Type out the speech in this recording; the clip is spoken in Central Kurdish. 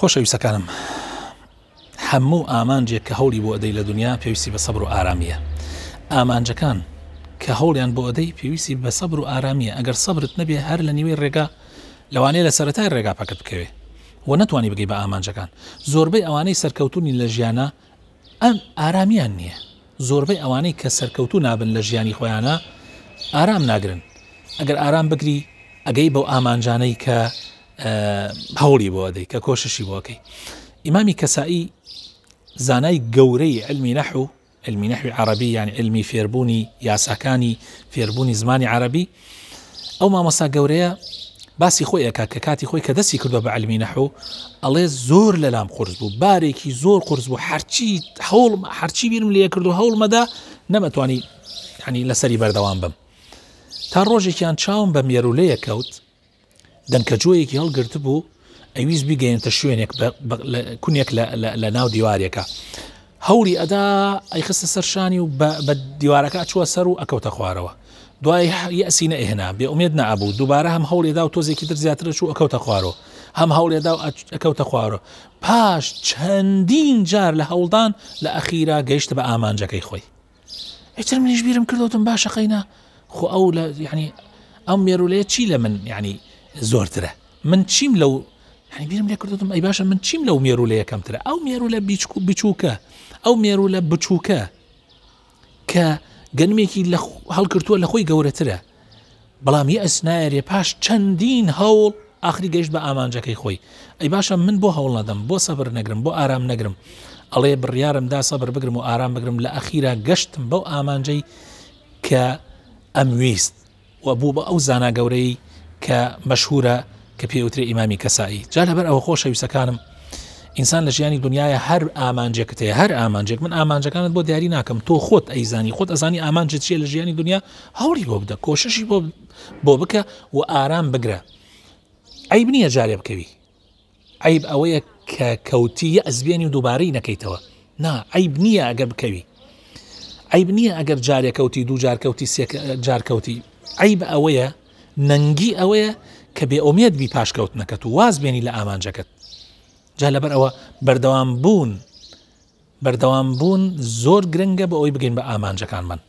خۆشەویستەکانم هەموو ئامانجێک کە هەوڵی بۆ ئەدەی لە دنیا پێویستی بە سەبر و ئارامیە ئامانجەکان کە هەوڵیان بۆ ئەدەی پێویستی بە سەبر و ئارامیە ئەگەر سەبرت نەبێ هەر لە نیوەی ڕێگا لەوانەیە لە سەرەتای ڕێگا پەکت بکەوێ و نەتوانی بگەی بە ئامانجەکان زۆربەی ئەوانەی سەرکەوتونی لە ژیانە ئەم ئارامیان نییە زۆربەی ئەوانەی کە سەرکەوتوو نابن لە ژیانی خۆیانە ئارام ناگرن ئەگەر ئارام بگری ئەگەی بەو ئامانجانەی کە هەوڵی بۆ ئەدەی کە کۆششی بۆ ئەکەی ئیمامی کەسائی زانای گەورەی علمی نەحو علمی نەحوی عەرەبی یعنی علمی فێربوونی یاساکانی فێربوونی زمانی عەرەبی ئەو مامۆستا گەورەیە باسی خۆی ئەکات کە کاتی خۆی کە دەستی کردوە بە علمی نەحو ئەڵێ زۆر لەلام قورس بوو بارێکی زۆر قورس بوو هەرچی هەوڵ هەرچی بیرم لێ کرد و هەوڵمەدا نەمەتوانی ینی لەسەری بەردەوام بم تا ڕۆژێکیان چاوم بە مێرولەیە کەوت دەنکە جۆیەکی هەڵگرتبوو ئەویست بیگەیەنتە شوێنێک کونێک لە ناو دیوارێکە هەوڵی ئەدا ئەیخستە سەر شانی و بە دیوارەکە چووە سەر و ئەکەوتە خوارەوە دوای یەسی نەئێنا بێ ئومێد نەبوو دووبارە هەم هەوڵێدا و تۆزێکی تر زیاتر چوو ئەکەوتە خوارەوە هەم هەوڵێدا و ئەکەوتە خوارەوە پاش چەندین جار لە هەوڵدان لە ئەخیرا گەیشت بە ئامانجەکەی خۆی ئیتر منیش بیرم کردوتم باشە قەینا خۆ ئەو لە یعنی ئەم مێرولەیە چی لە من یعنی زۆرترە من چیم لەو یعنی بیرم لێ کردوتم ئەی باشە من چیم لەو مێرولەیە کەمترە ئەو مێرولە بیچک و بچووکە ئەو مێرولە بچووکە کە گەنمێکی لە هەڵکردووە لە خۆی گەورەترە بەڵام یەئس نایەرێ پاش چەندین هەوڵ ئاخری گەیشت بە ئامانجەکەی خۆی. ئەی باشە من بۆ هەوڵ نەدەم، بۆ سەبر نەگرم، بۆ ئارام نەگرم؟ ئەڵێ بڕیارم دا سەبر بگرم و ئارام بگرم لە ئەخیرا گەشتم بەو ئامانجەی کە ئەمویست و بوو بە ئەو زانا گەورەی کە مەشهورە کە پێی ئەوترێ ئیمامی کەسائی. جا لەبەر ئەوە خۆشەویستەکانم ئینسان لە ژیانی دنیاە هەر ئامانجێکت هەیە هەر ئامانجێک من ئامانجەکانت بۆ دیاری ناکەم تۆ خۆت ئەیزانی خۆت ئەزانی ئامانجت چییە لە ژیانی دنیا هەوڵی بۆ بدە کۆششی بۆ بۆ بکە و ئارام بگرە عیب نییە جارێ بکەوی عیب ئەوەیە کە کەوتی یەئس بێنی و دووبارەی نەکەیتەوە نا عیب نییە ئەگەر بکەوی عیب نییە ئەگەر جارێ کەوتی دوو جار کەوتی سێ جار کەوتی عیب ئەوەیە نەنگی ئەوەیە کە بێ ئومێد بی پاش کەوتنەکەت و واز بێنی لە ئامانجەکەت جا لەبەر ئەوە بەردەوام بوون بەردەوام بوون زۆر گرنگە بۆ ئەوەی بگەین بە ئامانجەکانمان.